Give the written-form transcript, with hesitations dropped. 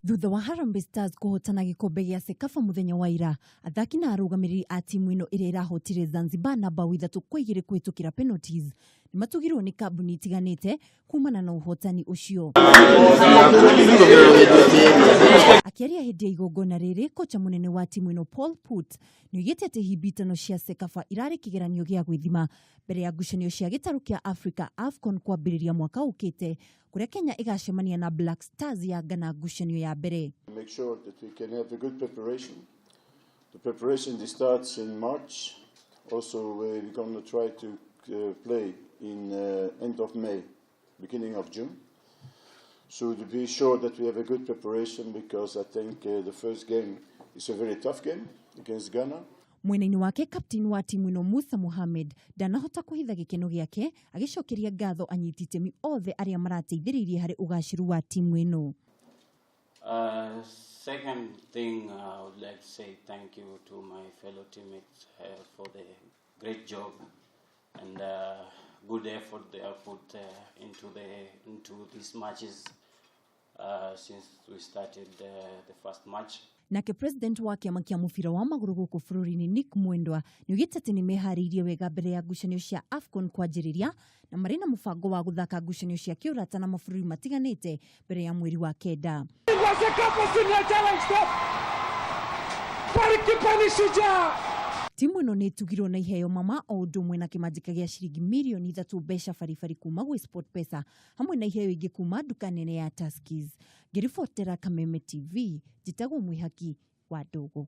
Thutha wa Harambee Stars kũhotana gĩkombe gĩa CECAFA mũthenya wa ira, athaki na arũgamĩrĩri a timu ĩno ĩrĩa ĩrahotire Zanzibar na bao 3-2 kũhĩtũkĩra penalties nĩ matugirwo nĩ kambuni itiganĩte kumana na ũhotani ũcio. Akĩaria hĩndĩ ya igongona rĩrĩ, kocha mũnene wa timu ĩno Paul Put nĩoigĩte atĩ hibitano cia CECAFA irarĩ kĩgeranio gĩa gwĩthima mbere ya ngucanio cia gĩtarũ kĩa Africa AFCON kwambĩrĩria mwaka ũkĩte kũrĩa Kenya ĩgacemania na Black Stars ya Ghana ngucanio ya mbere. Make sure that we can have a good preparation. The preparation starts in March. Also, we're going to try to play in end of May, beginning of June. So to be sure that we have a good preparation, because I think the first game is a very tough game against Ghana. Mwena-inĩ wake, kapteni wa timu ĩno Musa Mohamed ndanahota kũhitha gĩkeno gĩake agĩcokeria ngatho anyiti itemi othe arĩa marateithĩrĩirie harĩ ũgacĩru wa timu ĩno. Second thing, I would like to say thank you to my fellow teammates for the great job and good effort they have put into these matches since we started the first match. Nake president wa kĩama kĩa mũbira wa magũrũ gũkũ bũrũri-inĩ Nick Mwendwa nĩoigĩte atĩ nĩ meharĩirie wega mbere ya ngucanio cia AFCON kwanjĩrĩria na marĩ na mũbango wa gũthaka ngucanio cia kĩũrata na mabũrũri matiganĩte mbere ya mweri wa kenda. CECAFA Senior Challenge Cup. Golikipa ni Shujaa. Timu ĩno nĩ ĩtugirwo na iheo mama o ũndũ ũmwe na kĩmanjĩka gĩa ciringi mirioni 3 mbeca baribari kuma gwĩ SportPesa hamwe na iheo ingĩ kuma nduka nene ya Tuskys. Ngĩribotera Kameme TV, njĩtagwo Mwĩhaki wa Ndũgũ.